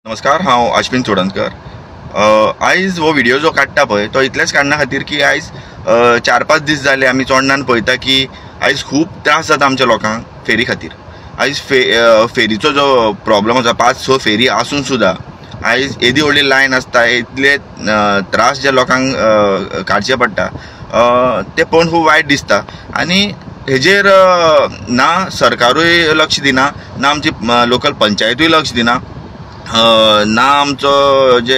नमस्कार, हांव अश्विन चोडणकर. आयज हो व्हिडिओ जो काडटा पळय तो इतलेच काडणा खातीर की आयज 4-5 दीस जाले आमी चोडणान पळयता की आयज खूब त्रास जाता आमच्या लोकांक फेरी खातीर. आयज फेरीचो जो प्रॉब्लम आसा, 5-6 फेरी आसून सुद्दां आयज येदी व्हडली लायन आसता, इतले त्रास जे लोकांक काडचे पडटा ते पळोवन खूब वायट दिसता. आनी हेजेर ना सरकारूय लक्ष दिना, ना आमची लोकल पंचायतूय लक्ष दिना, ना आमचो जे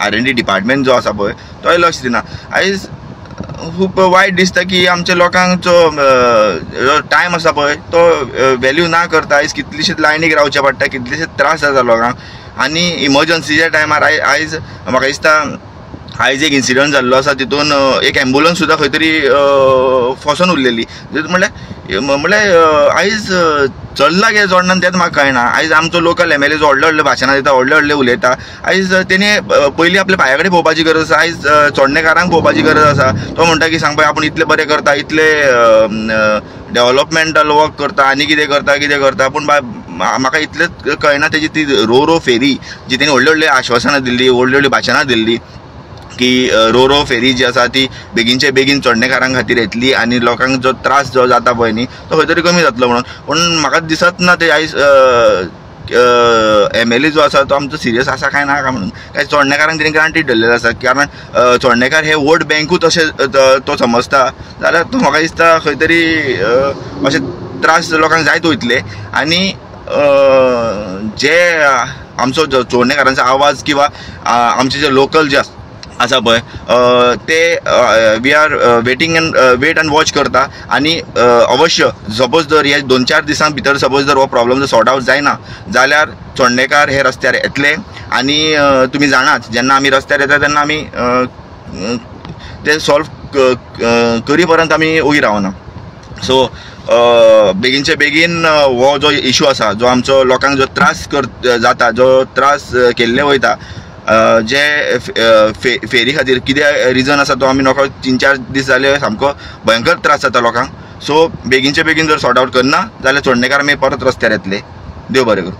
R&D department जो आसा पळय तोय लक्ष दिना. आयज खूब वायट दिसता की आमच्या लोकांक जो टायम आसा पळय तो वेल्यू ना करता आयज कितलीशीच लायनीक रावचें पडटा, कितलेशेच त्रास जाता लोकांक. आनी इमर्जन्सीच्या टायमार आयज म्हाका दिसता आयज एक इन्सिडंट जाल्लो आसा, तितून एक एम्बुलन्स सुद्दां खंय तरी फसोन उरलेली. म्हणल्यार आयज चल्ला कितें चोडणान तेंच म्हाका कळना. आयज आमचो लोकल MLA जो व्हडले व्हडले भाशणां दिता, व्हडले व्हडले उलयता, आयज तेणे पयलीं आपल्या पांया कडेन पळोवपाची गरज आसा, आयज चोडणेकारांक पळोवपाची गरज आसा. तो म्हणटा की सांग पळय आपूण इतलें बरें करता, इतले डेवलपमेंटल वर्क करता आनी कितें करता कितें करता, पूण म्हाका इतलेंच कळना तेजी ती रो रो फेरी जी तेणी व्हडले व्हडले आश्वासनां दिल्ली, व्हडली व्हडली भाशणां दिल्ली की रो रो फेरी जी आसा ती बेगीनचे बेगीन चोडणेकारां खातीर येतली आनी लोकांक जो त्रास जो जाता पळय न्ही तो खंय तरी कमी जातलो म्हणून. पूण म्हाका दिसत ना ते आयज MLA जो आसा तो आमचो सिरियस आसा काय ना काय म्हणून. काय चोडणेकारांक तेणी ग्रांटीड धरलेलें आसा, कारण चोडणेकार हे वोट बँकूच अशें तो समजता जाल्यार तो म्हाका दिसता खंय तरी अशे त्रास लोकांक जायत वयतले. आनी जे आमचो चोडणेकारांचो आवाज किंवा आमचे जे लोकल जे आसा पळय ते we are waiting and wait and watch करता. आनी अवश्य सपोज जर हे 2-4 दिसां भितर सपोज जर हो प्रॉब्लम जर सॉर्ट आवट जायना जाल्यार चोडणेकार हे रस्त्यार येतले. आनी तुमी जाणात जेन्ना आमी रस्त्यार येता तेन्ना आमी ते सॉल्व करी पर्यंत आमी ओगी रावना. सो बेगीनचे बेगीन हो जो इशू आसा, जो आमचो लोकांक जो त्रास जाता, जो त्रास केल्ले वयता जे फेरी खातीर कितें रिजन आसा तो आमी नकळो 3-4 दीस जाले सामको भयंकर त्रास जाता लोकांक. सो बेगीनचे बेगीन जर सॉर्ट आवट करना जाल्यार चोडणेकार आमी परत रस्त्यार येतले. देव बरें करूं.